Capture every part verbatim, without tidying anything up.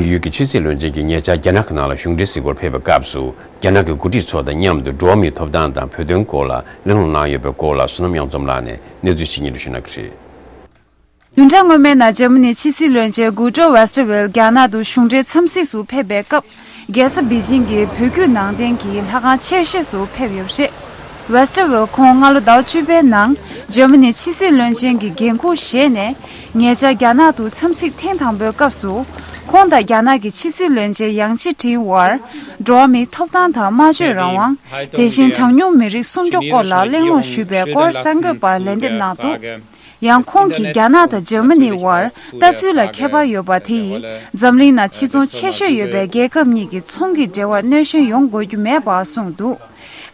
ཡུལ་གྱི་ཕྱི་སྲིད་བློན་ཆེན་གྱིས་ཉེ་ཆར་རྒྱ་ནག་གི་ནང་ལ་གཞུང་འབྲེལ་གཟིགས་སྐོར་ཕེབས་པའི་སྐབས་སུ། རྒྱ་ནག་གི་འགོ་ཁྲིད་ཚོ་དང་མཉམ་དུ་འགྲོ་བ་མིའི་ཐོབ་ཐང་དང་བོད་དོན་སྐོར་ལ་གླེང་སློང་གནང་ཡོད་པའི་སྐོར་ལ། བསོད་ནམས་གཡང་འཛོམས་ལགས་ནས་གནས་ཚུལ་ཞིག་སྙན་སྒྲོན་ཞུ་གནང་གི་རེད། བདུན་ཕྲག་སྔོན་མའི་ནང་འཇར་མ་ནིའི་ཕྱི་སྲིད་བློན་ཆེན་གུ་ཏོ་ཝེ་སྟར་ཝེལ་རྒྱ་ནག་ཏུ་གཞུང་འབྲེལ་འཚམས་གཟིགས་སུ་ཕེབས་པའི་སྐབས། རྒྱལ་ས་པེ་ཅིང་གི་བོད་བརྒྱུད་ནང་བསྟན་གྱི་ལྷ་ཁང་ཆེ་ཤོས་སུ་ཕེབས་ཡོད་པ་རེད། ཝེ་སྟར་ཝེལ་ཁོང་སྔ་ལོ་ཟླ་བ་བཅུ་པའི་ནང་འཇར་མ་ནིའི་ཕྱི་སྲིད་བློན་ཆེན་གྱི་འགན་འཁུར་བཞེས་ནས། ཉེ་ཆར་རྒྱ་ནག་ཏུ་འཚམས་གཟིགས་ཐེངས་དང་པོའི་སྐབས་སུ། ཁོང་དང་རྒྱ་ནག་གི་ཕྱི་སྲིད་བློན་ཆེན་ཡང་ཅི་ཀྲིན་དབར། འགྲོ་བ་མིའི་ཐོབ་ཐང་དང་སྨྲ་བརྗོད་རང་དབང་། དེ་བཞིན་གྲངས་ཉུང་མི་རིགས་སྲུང་སྐྱོབ་སྐོར་ལ་གླེང་སློང་ཞུས་པའི་སྐོར་གསར་འགོད་པར་ལན་འདེབས་གནང་འདུག། ཡང་ཁོང་གིས་རྒྱ་ནག་དང་འཇར་མ་ནི་དབར་ལྟ་ཚུལ་ལ་ཁྱད་པར་ཡོད་པ་དེ་ཡིས། འཛམ་གླིང་ནང་ཕྱི་ཚོང་ཆེ་ཤོས་ཡོད་པའི་རྒྱལ་ཁབ་གཉིས་ཀྱི་ཚོང་གི་འབྲེལ་བར་གནོད་སྐྱོན་ཡོང་དགོས་རྒྱུ་མེད་པ་གསུངས་འདུག།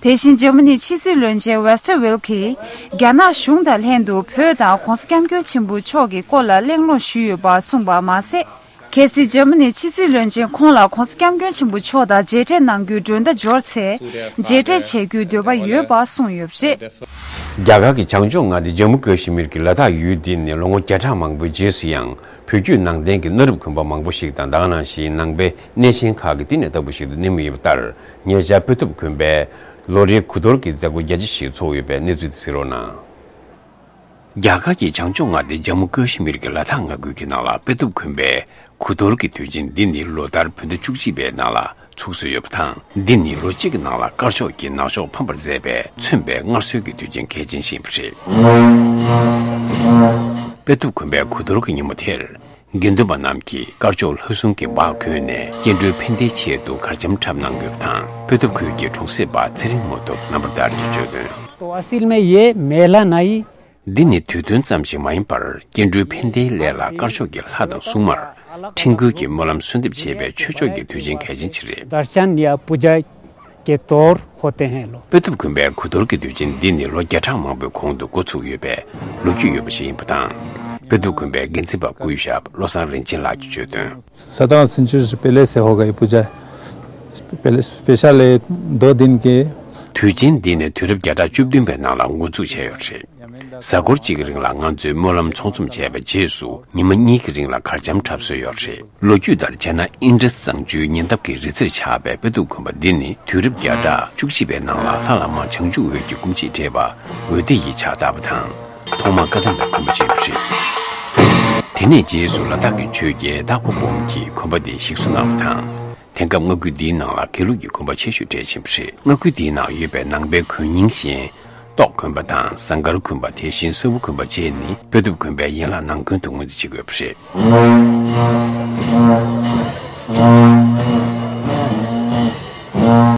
དེ་བཞིན་འཇར་མ་ནིའི་ཕྱི་སྲིད་བློན་ཆེན་ཝེ་སྟར་ཝེལ་གྱིས། རྒྱ་ནག་གཞུང་དང་ལྷན་དུ་བོད་དང་༸གོང་ས་༸སྐྱབས་མགོན་ཆེན་པོ་མཆོག་གི་སྐོར་ལ་གླེང་སློང་ཞུས་ཡོད་པ་གསུངས་པ་མ་ཟད། གལ་སྲིད་འཇར་མ་ནིའི་ཕྱི་སྲིད་བློན་ཆེན་ཁོང་ལ་༸གོང་ས་༸སྐྱབས་མགོན་ཆེན་པོ་མཆོག་དང་མཇལ་འཕྲད་གནང་རྒྱུའི་མགྲོན་བརྡ་འབྱོར་ཚེ། མཇལ་འཕྲད་བྱེད་རྒྱུའི་འདོད་པ་ཡོད་པ་གསུངས་ཡོད་པ་རེད། རྒྱ་གར་གྱི་བྱང་ཕྱོགས་མངའ་སྡེ་ཇམ་མུ་ཀ་ཤི་མིར་གྱི་ལ་དྭགས་ཡུལ་འདི་ནི་ལོ་ངོ་བརྒྱ་ཕྲག་མང་པོའི་རྗེས་སུ་ཡང་། བོད་བརྒྱུད་ནང་བསྟན་གྱི་གནའ་རབས་དགོན་པ་མང་པོ་ཞིག་དང་། ད་ག་ནང་བཞིན་ནང་པའི་གནས་ཆེན་ཁག་གི་བསྟི་གནས་ལྟ་བུ་ཞིག་ཏུ་གནས་མུས་ཡིན་པ་ལྟར། ཉེ་ཆར་དཔེ་ཐུབ་དགོན་པའི་ལོ་རེའི་གུ་དོར་གྱི་མཛད་སྒོ་རྒྱ་ཆེ་ཞིག་ཚོགས་ཡོད་པའི་གནས་ཚུལ་དེ་གཟིགས་རོགས་གནང་། རྒྱ་གར་གྱི་བྱང་ཕྱོགས་མངའ་སྡེ་ཇམ་མུ་ཀ་ཤི་མིར་གྱི་ལ་དྭགས་མངའ་ཁུལ་གྱི་ནང་ལ། དཔེ་ཐུབ་དགོན་པའི་གུ་དོར་གྱི་དུས་ཆེན་འདི་ནི་ལོ་ལྟར་བོད་ཟླ་བཅུ་གཅིག་པའི་ནང་ལ་ཚུགས་སྲོལ་ཡོད་པ་དང་། འདི་ནི་ལོ་གཅིག་གི་ནང་ལ་དཀར་ཕྱོགས་ཀྱི་ནག་ཕྱོགས་ཕམ་པར་མཛད་པའི་མཚོན་པའི་སྔར་སྲོལ་གྱི་དུས་ཆེན་གལ་ཆེན་ཞིག་ཡིན་པ་རེད། དཔེ་ཐུབ་དགོན་པའི་གུ་དོར་གྱི་ཉིན་མོ་དེར། དགེ་འདུན་པ་རྣམས་ཀྱིས་དཀར་ཕྱོགས་ལྷ་སྲུང་གི་འབག་གོན་ནས། སྐྱེ་འགྲོའི་ཕན་བདེའི་ཆེད་དུ་གར་འཆམ་འཁྲབ་གནང་ཡོད་པ་དང་། དཔེ་ཐུབ་ཁུལ་གྱི་གྲོང་གསེབ་པ་ཚེ་རིང་མོ་ཏོག་རྣམ་པར་དར་གྱིས་བརྗོད་དོན། तो असल में ये मेला नहीं। འདི་ནི་དུས་སྟོན་ཙམ་ཞིག་མ་ཡིན་པར། སྐྱེ་འགྲོའི་ཕན་བདེའི་སླད་ལ་དཀར་ཕྱོགས་ཀྱི་ལྷ་དང་སྲུང་མར་ཁྲིམས་འགལ་གྱི་སྨོན་ལམ་གསོལ་འདེབས་བྱེད་པའི་ཆོས་ཕྱོགས་ཀྱི་དུས་ཆེན་གལ་ཆེན་ཞིག་རེད། दर्शन या पूजा के तौर होते हैं लोग। དཔེ་ཐུབ་དགོན་པའི་གུ་དོར་གྱི་དུས་ཆེན་འདི་ནི་ལོ་བརྒྱ་ཕྲག་མང་པོའི་གོང་དུ་འགོ་ཚུགས་ཡོད་པའི་ལོ་རྒྱུས་ཡོད་པ་ཞིག་ཡིན་པ་དང་། དཔེ་ཐུབ་དགོན་པའི་འགན་འཛིན་པ་སྐུ་ཞབས་བློ་བཟང་རིན་ཆེན་ལགས་ཀྱིས་བརྗོད་དོན། सत्रह सिंचुर से पहले से होगा ये पूजा। पहले स्पेशल है दो दिन के। དུས་ཆེན་འདི་ནི་དུས་རབས་བརྒྱ་ཕྲག་བཅུ་བདུན་པའི་ནང་ལ་འགོ་འཛུགས་བྱས་ཡོད་རེད། གཟའ་འཁོར་གཅིག་གི་རིང་ལ་ང་ཚོས་སྨོན་ལམ་ཚོགས་འཛོམས་བྱས་པའི་རྗེས་སུ་ཉི་མ་གཉིས་ཀྱི་རིང་ལ་གར་འཆམ་འཁྲབ་སྲོལ་ཡོད་རེད། ལོ་རྒྱུས་ལྟར་བྱས་ན། ཨིན་དྲ་བཟང་སྤྱོད་ཉེ་འདབས་ཀྱི་རི་རྩེར་ཆགས་པའི་དཔེ་ཐུབ་དགོན་པ་འདི་ནི་དུས་རབས་བརྒྱ་ཕྲག་བཅུ་གཅིག་པའི་ནང་ལ་ལྷ་བླ་མ་བྱང་ཆུབ་འོད་ཀྱི་སྐུ་མཆེད་བགྲེས་པ་འོད་ལྡེ་ཡིས་ཕྱག་བཏབ་པ་དང་། ཐོག་མར་བཀའ་གདམས་པའི་དགོན་པ་ཆགས་པ་རེད། དེ་ནས་རྗེས་སུ་ལ་དྭགས་ཀྱི་ཆོས་རྒྱལ་སྟག་པ་འབུམ་གྱིས་དགོན་པ་འདི་ཞིག་གསོ་གནང་བ་དང་། དེང་སྐབས་མངའ་ཁུལ་འདིའི་ནང་ལ་དགེ་ལུགས་ཀྱི་དགོན་པ་ཆེ་ཤོས་གྲས་ཕྱིན་པ་རེད། མངའ་ཁུལ་འདིའི་ནང་ཡོད་པའི་ནང་པའི་དགོན་རྙིང་གཞན། ཏོག་དགོན་པ་དང་ཟངས་དཀར་དགོན་པ། དེ་བཞིན་སའུ་དགོན་པ་བཅས་ནི་དཔེ་ཐུབ་དགོན་པའི་ཡན་ལག་ནང་ཁུལ་དུ་ངོས་འཛིན་བྱེད་དགོས་པ་རེད།